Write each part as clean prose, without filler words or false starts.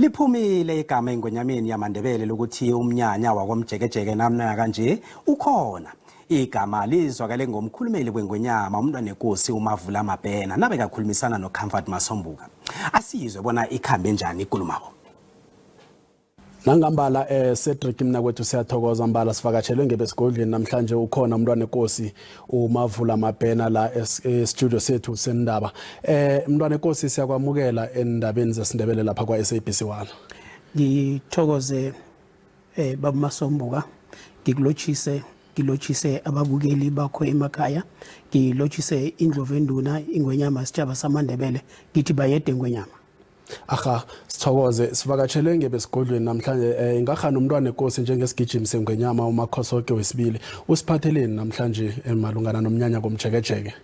Liphumile igama engwenyameni yamaNdebele lokuthi umnyanya wakwamjekejeke namnyaka nje ukhona. Igama lizwakale ngomkhulumeli wengwenyama umntwanenkosi uMavula Mabhena nabekakhulumisana noComfort Masombuka. Asizwe bona ikhambe njani ikulumabo. Nangambala Cedric mina kwethu siyathokoza mbala sivakatshelwe ngebesigodlweni namhlanje ukhona umntwana enkosi uMavula Mabhena la e-studio sethu sendaba. Mntwana enkosi siyakwamukela endabeni zesiNdebele lapha kwa SABC 1. Ngithokoze baba Masombuka, ngilotshise ababukeli bakho emakhaya, ngilotshise indlovu enduna ingwenyama sitshaba samaNdebele, ngithi bayede ngwenyama. Aha, sithokoze sivakatshelwe ngebesigodlweni namhlanje ingahana umntwana enkosi njengesigijimi sengwenyama uMakhosoke wesibili usiphatheleni namhlanje malungana nomnyanya komjekejeke.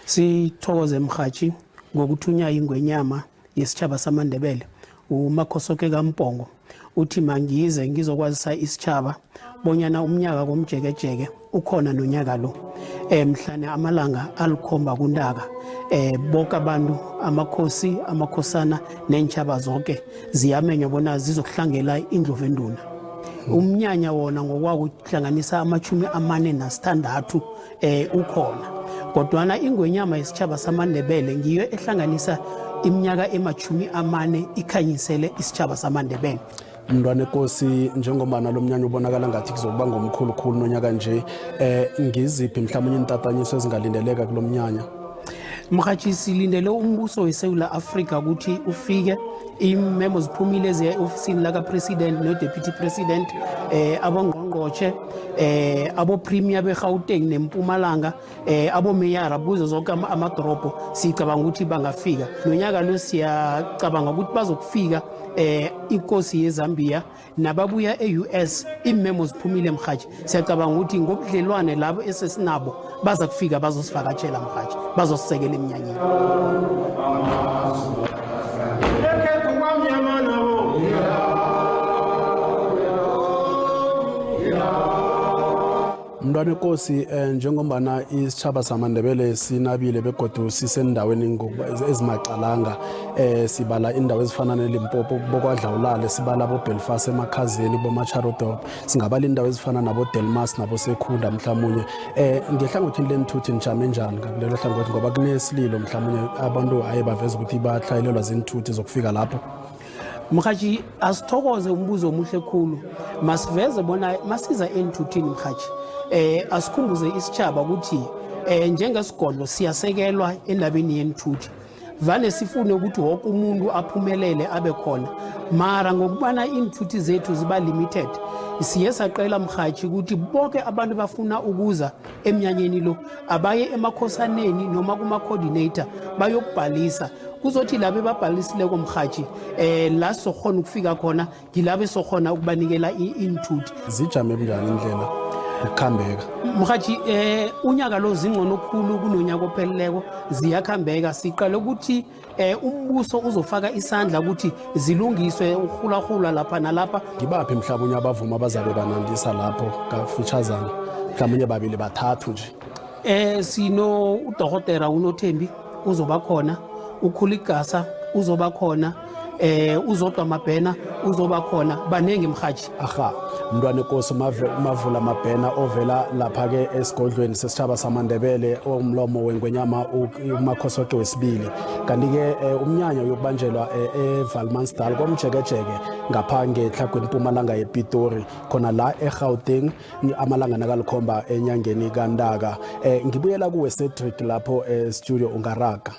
Sithokoze mhathi ngokuthunya ingwenyama yesitshaba samaNdebele uMakhosoke kaMpongo, uthi mangize ngizokwazisa isitshaba bonyana umnyaka komjekejeke ukhona nonyaka lo mhlane amalanga alikhomba kuNtaka. Bonke abantu, amakhosi, amakhosana neentshaba zonke ziyamenywa bona zizokuhlangela indlovu enduna. Umnyanya wona ngokwakuhlanganisa 46 ukhona, kodwana ingwenyama yesitshaba samaNdebele ngiyo ehlanganisa iminyaka ema-40 ikhanyisele isitshaba samaNdebele. Mntwana enkosi, njengoba lo mnyanya ubonakala ngathi kuzokuba ngomkhulukhulu nonyaka nje, ngiziphi mhlawumbe intatanyiso ezingalindeleka kulo mnyanya? Mhathi, silindele umbuso weSouth Africa ukuthi ufike. Imemo ziphumile ziya e-ofisini laka-president no-deputy president, abongqongqotjhe, abo-premier beGauteng neMpumalanga, abomeyara kuzo zonke amadorobho. Sicabanga ukuthi bangafika nonyaka lo, siyacabanga ukuthi bazokufika inkosi yeZambia nababuya e-US. Imemo ziphumile mhathi, siyacabanga ukuthi ngobudlelwane labo esesinabo baza kufika bazosivakatshela mhathi, bazosisekela eminyanyeni. Mntwana enkosi, njengombana isitshaba samaNdebele sinabile begodu sisendaweni ezimacalanga, sibala indawo ezifana neLimpopo bokwadlawulale, sibala boBelfast emakhazeni, boMacharodorp, singabala indawo ezifana nabo-Delmas naboSekhunda mhlawumunye. Ngehlangothini lenthuthi nijame njani ngakulelo hlangothi, ngoba kunesililo mhlawumunye abantu aye baveza ukuthi bahlayelelwa zinthuthi zokufika lapho? Mhathi, asithokoze, umbuzo omuhle khulu. Masiveze bona masiza enthuthini mhathi, asikhumbuze isitshaba ukuthi njengesigodlo siyasekelwa endabeni yenthuthi. Vane sifune ukuthi wonke umuntu aphumelele abe khona, mara ngokubana iinthuthi zethu ziba limited, siye saqela mhathi ukuthi bonke abantu bafuna ukuza emnyanyeni lo abaye emakhosaneni noma kuma-coordinator bayokubhalisa. Kuzothi labo ebabhalisileko mhathi, la sizokhona ukufika khona ngilabo esizokhona ukubanikela iinthuthi. Zijame bunjani indlela ukukhambeka? Mhathi, unyaka lo zingcono khulu kunonyaka opheleleko, ziyakhambeka. Siqale ukuthi umbuso uzofaka isandla ukuthi zilungiswe urhulahula lapha nalapha. Ngibaphi mhlawumbe abavuma abazabe banandisa lapho kafitshazana, mhlawumbe babili bathathu nje? Sino udokotela uNothembi uzoba khona, uKhuligasa uzoba khona, uZodwa Mabhena uzoba khona, baningi mhathi. Aha, mntwana enkosi Mavula Mabhena ovela lapha-ke esigodlweni sesitshaba samaNdebele, omlomo wengwenyama uMakhosoke wesibili. Kanti-ke umnyanya uyokubanjelwa eValmansdal komjekejeke ngapha ngehlagweni Mpumalanga yePitori, khona la eGauteng, amalanga nakalikhomba enyangeni kaNtaka. Ngibuyela kuwe Cedric lapho e-studio, ungaraga.